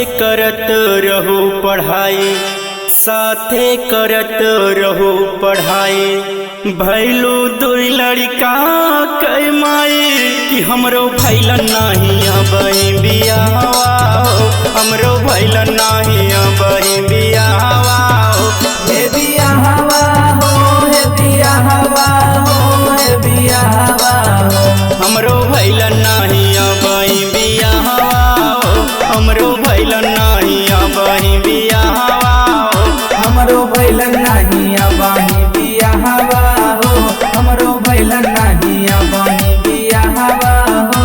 करत रहू पढ़ाई, साथे करत रहू पढ़ाई। भैलू दुई लड़का कै माई कि हमरो भैल नाही अबही बियाहवा हो, हमरो भैल नाही अबही बियाहवा हो। हे बियाहवा हो, हे बियाहवा हो, हे बियाहवा हो। हमरो भैल नाही अबही बियाहवा हो, हमरो भैल नाही अबही बियाहवा हो। हमरो भैल नाही अबही बियाहवा हो, हमरो भैल नाही अबही बियाहवा हो।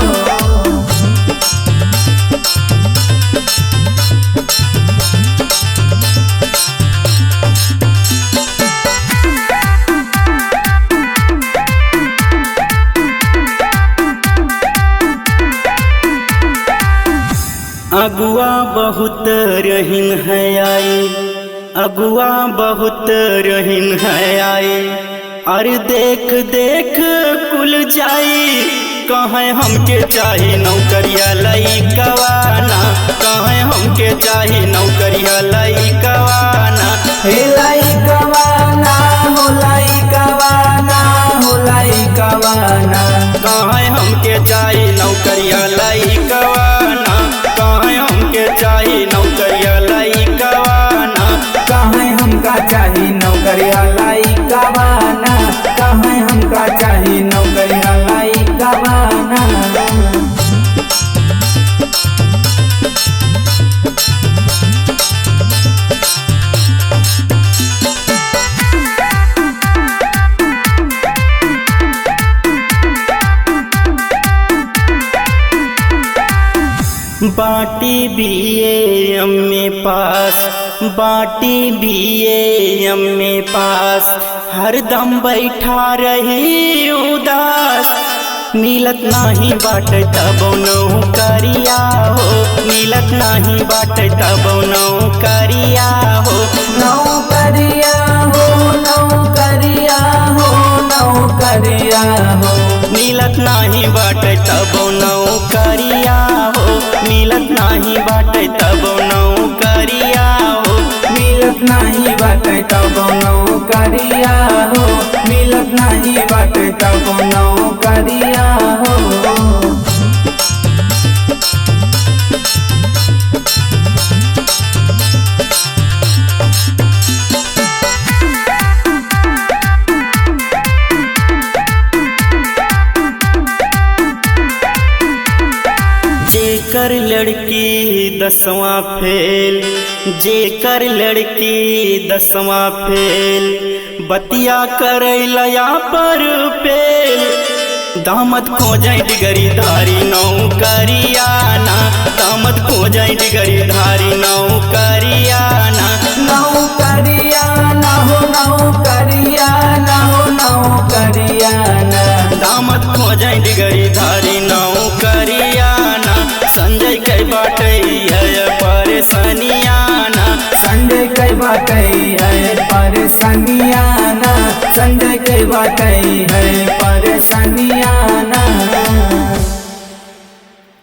अगुआ बहुत रहीन है आई, अगुआ बहुत रहीन है आई। अरे देख देख कुल जाई, कहें हमके चाही नौकरिया लइकवाना, कहें हमके चाही नौकरिया लइकवाना। हे लइकवाना हो, लइकवाना हो, लइकवाना। कहें हमके चाही नौकरिया लइकवाना, कहें हमके चाही नौकरिया लइकवाना। कहें हमका चाही नौकरिया लइकवाना, कहें हमका चाही नौकरिया लइकवाना। बाटी बीए में पास, बाटी बीए में पास। हरदम बैठा रही उदास, मिलत नाही बाट तब नौकरिया हो, मिलत नाही बाट तब नौकरिया हो। नौकरिया हो, नौकरिया हो, नौकरिया हो। मिलत नाही बाट तब नौकरिया हो, मिलत नाही बाट तब नौकरिया हो। मिलत नाही बाटे तब नौकरिया हो, मिलत नाही बाटे तब नौकरिया हो। जेकर लड़की 10वां फेल, जेकर लड़की 10वां फेल। बतिया करैलया पर पेल, दामद खोजै डिगरी धारी नौकरिया ना, दामद खोजै डिगरी धारी नौकरिया ना। नौकरिया ना हो, नौकरिया ना हो, नौकरिया ना। दामद खोजै डिगरी धारी नौकरिया ना, संजय के बाटे है परेशानिया ना। संजय के बाटे है परेशानिया ना, संजय के बाटे है।